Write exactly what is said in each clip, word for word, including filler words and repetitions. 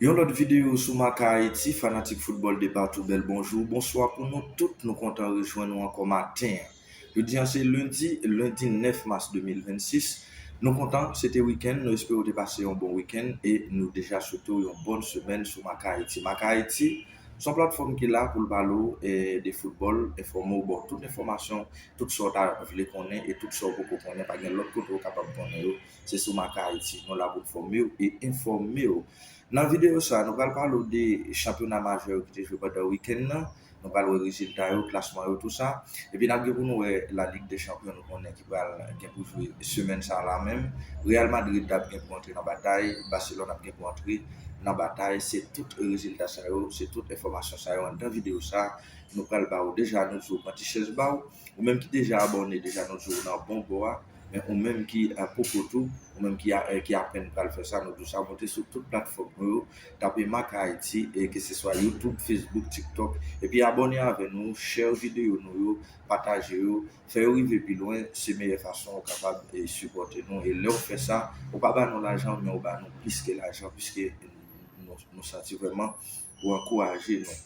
Yon lòt videyo sou Maka Ayiti, fanatik foutbòl de patou, bèl bonjou, bonswa pou nou tout, nou kontan rejwenn nou ankò maten an. Jodi a se lendi, lendi nèf mas de mil vennsis. Nou kontan, se te wikenn, nou espere w te pase yon bon wikenn e nou deja swete w yon bòn semèn sou Maka Ayiti. Maka Ayiti, se yon platfòm ki la pou l pale w, eh, de foutbòl, enfòme w, ba w tout enfòmasyon, tout sa w ta vle konnen e tout sa w poko konnen, pa gen lòt kote w kapab konnen yo. Se sou Maka Ayiti, nou la pou n fòme w e enfòme w. Nan videyo sa, nou pral pale w de chanpyona majè yo ki te jwe pandan wikenn nan. Nou pral wè rezilta yo, klasman yo, tou sa. Epi n ap gen pou nou wè La Ligue des Champions, nou konnen ki pral gen pou jwe semèn sa la menm. Real Madrid ap gen pou antre nan batay, Barcelone ap gen pou antre nan batay. Se tout rezilta sa yo, se tout enfòmasyon sa yo anndan videyo sa. Nou pral ba w deja, nou di w pran ti chèz ba w. Ou menm ki deja abòne, deja nou di w nan bon bò a. Men ou menm ki, eh, poko tou, ou menm ki, a- eh, ki apèn pral fè sa, nou di w sa, monte sou tout platfòm nou yo, tape Maka Ayiti, e keseswa YouTube, Facebook, TikTok, epi abòne avè nou, share videyo nou yo, pataje yo, fè yo rive pi lwen, se meyè fason ou kapab, eh, sipòte nou. E lè w fè sa, ou pa ba nou lajan, men ou ba nou plis ke lajan, piske nou, nou santi vrèman ou ankouraje nou.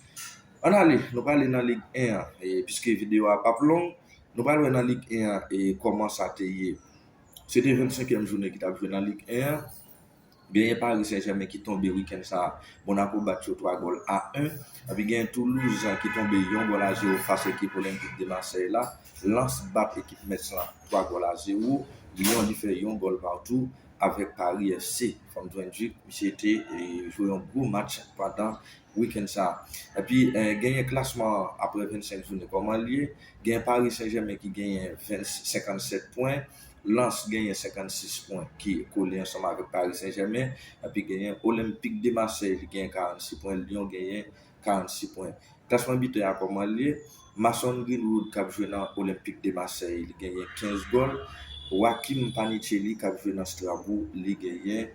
Ann ale, nou prale nan Lig en an, e piske videyo a p ap long, nou pral wè nan Lig en an e kòman sa te ye. Se te vennsenkyèm jounen ki t ap jwe nan Lig en an. Genyen Paris Saint-Germain ki tonbe wikenn sa a, Monaco bat yo twa gòl a en. Epi genyen Toulouse ki tonbe yon gòl a zewo fas ekip Olympique de Marseille la. Lens bat ekip Metz lan twa gòl a zewo. Lyon li fè yon gòl patou avèk Paris F C. Fò m di w, misye te, eh, jwe yon gwo match pandan wikenn sa a. Epi, eh, genyen klasman an apre vennsenk jounen kòman l ye. Genyen Paris Saint-Germain ki genyen ven, senkannsèt pwen. Lens genyen senkannsis pwen ki kole ansanm avèk Paris Saint-Germain. Epi genyen Olympique de Marseille, li genyen karannsis pwen. Lyon genyen karannsis pwen. Klasman bitè a kòman l ye? Mason Greenwood k ap jwe nan Olympique de Marseille, li genyen kenz gòl. Joachim Panicelli k ap jwe nan Strasbourg, li genyen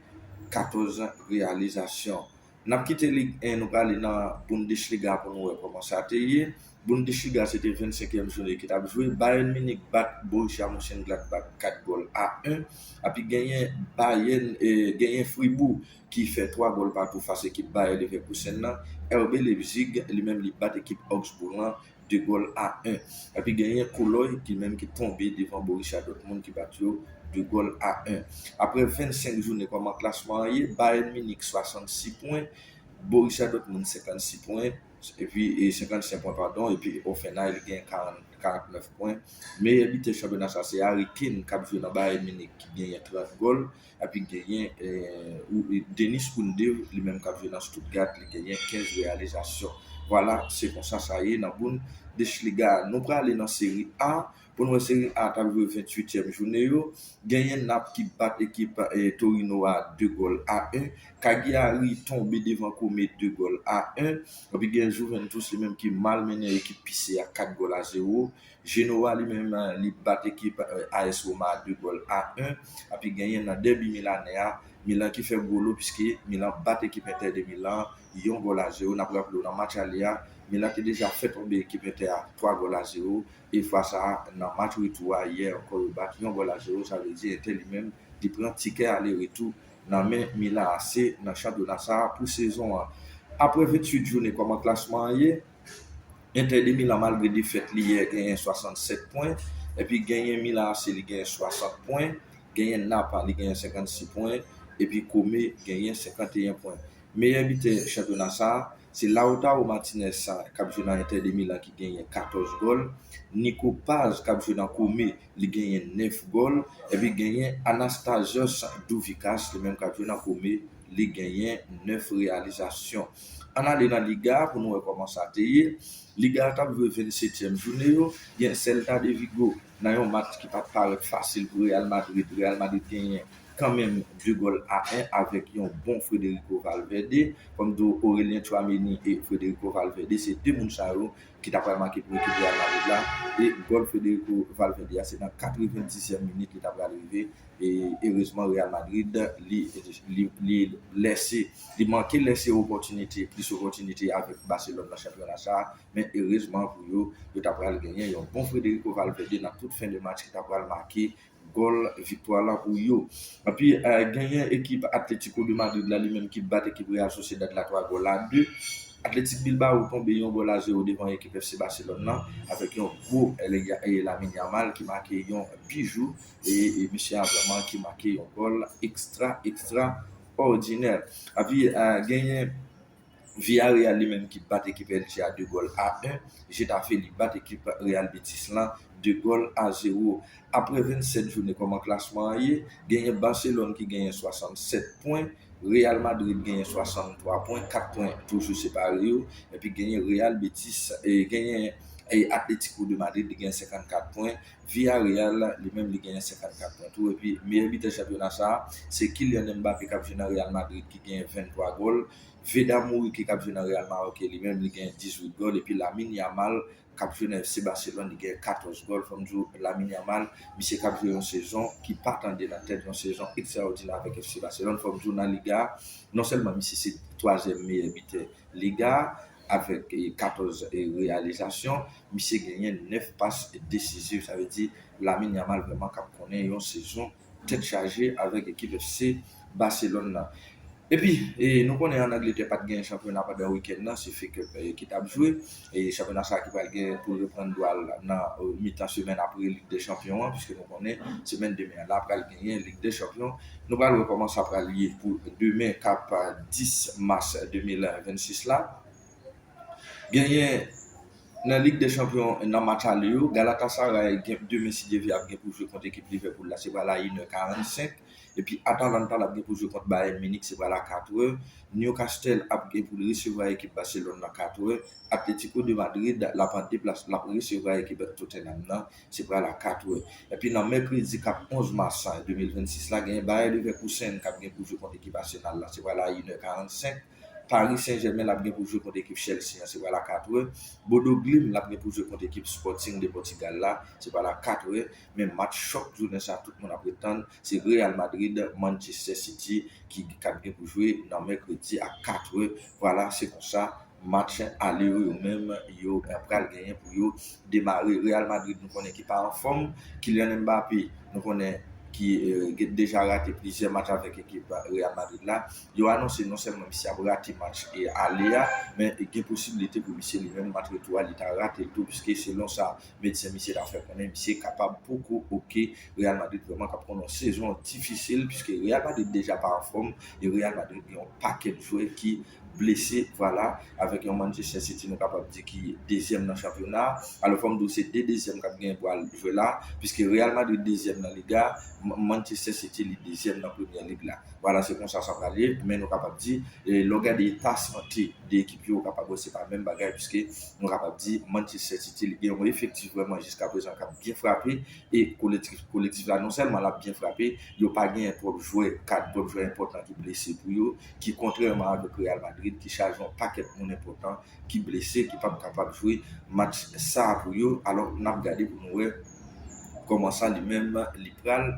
katòz reyalizasyon. N ap kite Lig en, nou prale nan Bundesliga pou nou wè kòman sa te ye. Bundesliga se te vennsenkyèm jounen ki t ap jwe. Bayern Munich bat Borussia Mönchengladbach kat gòl a en. Epi genyen Bayern, eh, genyen Fribourg ki fè twa gòl patou fas ekip Bayer Leverkusen nan. R B Leipzig, li menm, li bat ekip Augsburg lan de gòl a en. Epi genyen Cologne ki menm ki tonbe devan Borussia Dortmund ki bat yo de gòl a en. Apre vennsenk jounen, kòman klasman an ye? Bayern Munich swasannsis pwen, Borussia Dortmund senkannsis pwen, epi, e, senkannsenk pwen, padon, epi Hoffenheim li gen karant, karantnèf pwen. Meyè bitè chanpyona sa se Harry Kane k ap jwe nan Bayern Munich ki genyen trant gòl. Epi genyen, eh, ou- Denis Kounde, li menm k ap jwe nan Stuttgart, li genyen kenz reyalizasyon. Vwala, se konsa sa ye nan Bundesliga. Nou prale nan Seri A. Pou nou wè Seri A t ap jwe venntuityèm jounen yo. Genyen Nap ki bat ekip, eh, Torino a de gòl a en. Cagliari tonbe devan Como de gòl a en. Epi gen Juventus li menm ki malmennen ekip Pise a kat gòl a zewo. Genoa li menm, eh, li bat ekip, eh, A S Roma a de gòl a en. Epi genyen nan dèbi milanè a, Milan ki fè gwo lo, piske Milan bat ekip Inter de Milan yon gòl a zewo. N ap raple w nan match ale a, Milan te deja fè tonbe ekip Inter a twa gòl a zewo. E fwa sa a, nan match retou a, yè ankò, yo bat yon gòl a zewo. Sa vle di Inter li menm, li pran tikè ale retou nan men Milan A C nan chanpyona sa a pou sezon an. Apre venntuit jounen, kòman klasman an ye? Inter de Milan, malgre defèt li yè, genyen swasannsèt pwen. Epi genyen Milan A C, li genyen swasant pwen. Genyen Napa, li genyen senkannsis pwen. Epi Como genyen senkanteyen pwen. Meyè bitè chanpyona sa a, se Lautaro Martinez sa, k ap jwe nan Inter de Milan ki genyen katòz gòl. Nico Paz k ap jwe nan Como, li genyen nèf gòl. Epi genyen Anastasios Douvikas, li menm k ap jwe nan Como, li genyen nèf reyalizasyon. Ann ale nan Liga a pou nou wè kòman sa te ye. Liga a t ap jwe vennsetyèm jounen yo. Gen Celta de Vigo nan yon match ki pa t parèt fasil pou Real Madrid. Real Madrid genyen kanmenm de gòl a en avèk yon bon Federico Valverde. Kòm di w, Aurelien Tchouaméni e Federico Valverde, se de moun sa yo ki ta pral make pou ekip Real Madrid la. E gòl Federico Valverde a, se nan katrevendizyèm minit li ta pral rive. E erezman, Real Madrid, li, li, li lèse, li manke lèse opòtinite, plis opòtinite avèk Barcelone nan chanpyona sa a. Men erezman pou yo, yo ta pral genyen yon bon Federico Valverde nan tout fen de match ki ta pral make gòl viktwa la pou yo. Epi, eh, genyen ekip Atletico de Madrid la, li menm ki bat ekip Real Sociedad la twa gòl a de. Athletic Bilbao tonbe yon gòl a zewo devan ekip F C Barcelone nan, avèk yon gwo, eh, Lamine Yamal ki make yon bijou, e, e misye a vrèman ki make yon gòl ekstra, ekstra òdinè. Epi, eh, genyen Villarreal li menm ki bat ekip Elche a de gòl a en. Getafe li bat ekip Real Betis lan de gòl a zewo. Apre vennsèt jounen, kòman klasman an ye, genyen Barcelone ki genyen swasannsèt pwen, Real Madrid genyen swasanntwa pwen, kat pwen toujou separe yo, epi genyen Real Betis, e genyen, e Atletico de Madrid, li genyen senkannkat pwen, Villarreal li menm li genyen senkannkat pwen tou, epi meyè bitè chanpyona sa a, se Kylian Mbappé k ap jwe nan Real Madrid ki genyen venntwa gòl, Veda Muriqi k ap jwe nan Real Mallorca li menm li genyen dizuit gòl, epi Lamine Yamal k ap jwe nan F C Barcelone, li gen katòz gòl. Fò m di w, Lamine Yamal, misye k ap jwe yon sezon ki pa tande nan tèt, yon sezon ekstraòdinè avèk F C Barcelone. Fò m di w, nan Liga a, non sèlman misye se twazyèm meyè bitè Liga a, avèk, e, katòz, e, reyalizasyon, misye genyen nèf pas desiziv. Sa vle di, Lamine Yamal vrèman k ap konnen yon sezon tèt chaje avèk ekip F C Barcelone nan. Epi, e, nou konnen ann Angletè pa t gen chanpyona pandan wikenn nan, se F A Cup, e, ki t ap jwe. E chanpyona sa a ki pral gen pou l reprann dwa l nan, e, mitan semèn apre Lig dè Chanpyon an, piske nou konnen semèn demen an la pral genyen Lig dè Chanpyon. Nou pral wè kòman sa pral ye pou demen k ap dis mas de mil vennsis la. Genyen nan Lig dè Chanpyon nan match ale yo, Galatasaray gen, demen si Dye vle ap gen pou jwe kont ekip Liverpool la, se pral a inè karannsenk. Epi Atalanta l ap gen pou jwe kont Bayern Munich, se pral a katrè. Newcastle ap gen pou l resevwa ekip Barcelone nan katrè. Atletico de Madrid l ap an deplas, l ap resevwa ekip Tottenham nan, se pral a katrè. Epi nan mèkredi k ap onz mas de mil vennsis la, genyen Bayer Leverkusen k ap gen pou jwe kont ekip Arsenal la, se pral a inè karannsenk. Paris Saint-Germain l ap gen pou jwe kont ekip Chelsea an, se pral a katrè. Bodo Glimt l ap gen pou jwe kont ekip Sporting de Portugal la, se pral a katrè. Men match chòk jounen sa a tout moun ap ret tann, se Real Madrid, Manchester City ki, k ap gen pou jwe nan mèkredi a katrè. Vwala, se konsa match ale yo, yo menm, yo, eh, pral genyen pou yo demare. Real Madrid, nou konnen ki pa anfòm. Kylian Mbappé, nou konnen ki, eh, gen, deja rate plizyè match avèk ekip Real Madrid la. Yo anonse non sèlman misye ap rate match, eh, ale a, men gen posiblite pou misye li menm match retou a li ta rate l tou, piske selon sa medsen misye ta fè konnen, misye kapab poko oke. Real Madrid vrèman k ap konnen yon sezon difisil, piske Real Madrid deja pa anfòm, e Real Madrid gen yon pakèt jwè ki blese, vwala, avèk yon Manchester City nou kapab di ki dezyèm nan chanpyona a. Alò, fò m di w se de dezyèm k ap genyen pou al jwe la, piske Real Madrid dezyèm nan Liga, M-, Manchester City li dezyèm nan Premyè Lig la. Vwala, se konsa sa pral ye, men nou kapab di, e, lè w gade eta sante de ekip yo, ou kapab wè se pa menm bagay, piske nou kapab di Manchester City li gen yon efektif vrèman jiska prezan k ap byen frape, e kolektif, kolektif la non sèlman l ap byen frape, yo pa genyen twòp jwè kad, twòp jwè enpòtan ki blese pou yo, ki kontrèman avèk Real Madrid ki chaje yon pakèt moun enpòtan ki blese, ki p ap kapab jwe match sa a pou yo. Alò, n ap gade pou nou wè kòman sa li menm li pral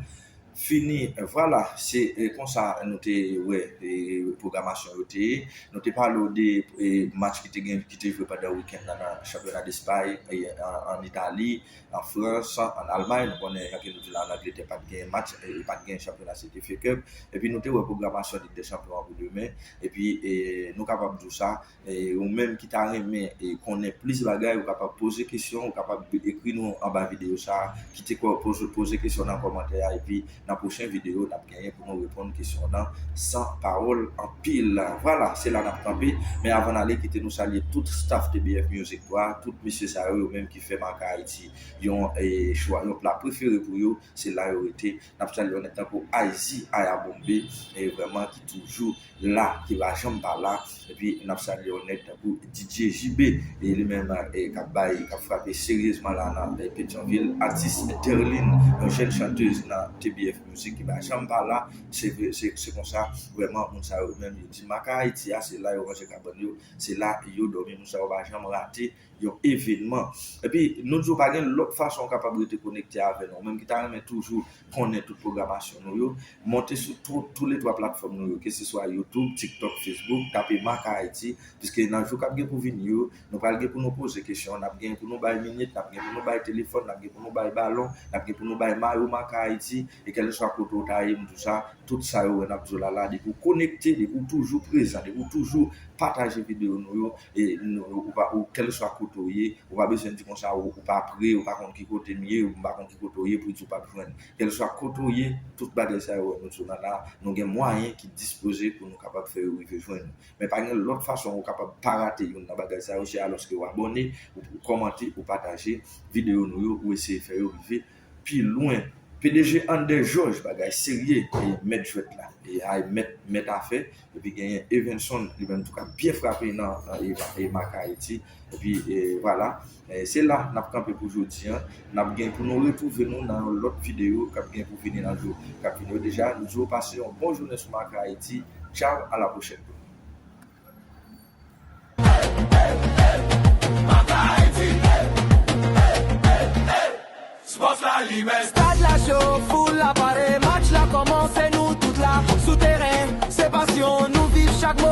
fini. Vwala, se, e, konsa nou te wè, e, pwogramasyon yo te ye. Nou te pale w de, e, match ki te gen, ki te jwe pandan wikenn nan, nan chanpyona Despay, e, an, an Itali, an Frans, an Almay. Nou konnen, jan ke nou di la, an Angletè pa t gen match, e, pa t gen chanpyona, se te F A Cup. Epi nou te wè pwogramasyon Lig dè Chanpyon an pou demen. Epi, e, nou kapab di w sa, e, ou menm ki ta renmen, e, konnen plis bagay, ou kapab poze kesyon, ou kapab ekri nou anba videyo sa a, kite kò-, poze, poze kesyon nan kòmantè a, epi nan pwochen videyo, n ap genyen pou nou reponn kesyon w nan san pawòl anpil. Vwala, se la n ap kanpe. Men avan n ale, kite nou salye tout staff T B F Music twa, tout mesye sa yo, yo menm ki fè Maka Ayiti yon, e, chwa, yon pla prefere pou yo, se la yo rete. N ap salye yon nèg tankou Icy Ayabombe, e, vrèman ki toujou la, ki pa janm pa la. Epi n ap salye yon nèg tankou D J J B, e li menm, e, k ap bay, k ap frape seryezman la nan, e, Petyonvil. Atis Derline, yon jèn chantèz nan T B F Music ki pa janm pa la. Se vre, se, se konsa, vrèman, moun sa yo menm, yo di Maka Ayiti a, se la yo ranje kabann yo, se la yo dòmi. Moun sa yo pa janm rate yon evènman. Epi, nou di w pa gen lòt fason w kapab rete konekte avè nou. Ou menm ki ta renmen toujou konnen tout pwogramasyon nou yo, monte sou tou, tou le twa platfòm nou yo, keseswa YouTube, TikTok, Facebook, tape Maka Ayiti, piske nan jou k ap gen pou vini yo, nou pral gen pou nou poze kesyon, n ap gen pou nou bay minit, n ap gen pou nou bay telefòn, n ap gen pou nou bay balon, n ap gen pou nou bay mayo Maka Ayiti, e kèlkeswa kote w ta ye, m di w sa, tout sa yo wè n ap di w la la, depi w konekte, depi w toujou prezan, depi w toujou pataje videyo nou yo, e nou, ou pa, ou, kèlkeswa kote w ye, ou pa bezwen di konsa, ou, ou pa pre, ou pa konn ki kote m ye, ou m pa konn ki kote w ye, pou w di w p ap jwenn. Kèlkeswa kote w ye, tout bagay sa yo wè nou di w la la, nou gen mwayen ki dispoze pou nou kapab fè yo rive jwenn nou. Men pa gen lòt fason ou kapab pa rate youn nan bagay sa yo, se alòske w abòne, ou, ou kòmante, ou pataje videyo nou yo, ou eseye fè yo rive pi lwen. P D G Ander Georges, bagay serye, e mèt jwèt la, e ay mèt, mèt afè, epi genyen Evenson, li menm tou k ap byen frape nan, nan e, e Maka Ayiti, epi e, vwala, e, se la n ap kanpe pou jodi a, n ap gen pou nou retwouve nou nan yon lòt videyo k ap gen pou vini nan jou k ap vini yo. Deja, nou di w pase yon bon jounen sou Maka Ayiti, tchaw, a la pwochèn. Stad la cho, foul la pare, match la kòmanse, nou tout la sou teren. Se pasyon, nou viv chak mo.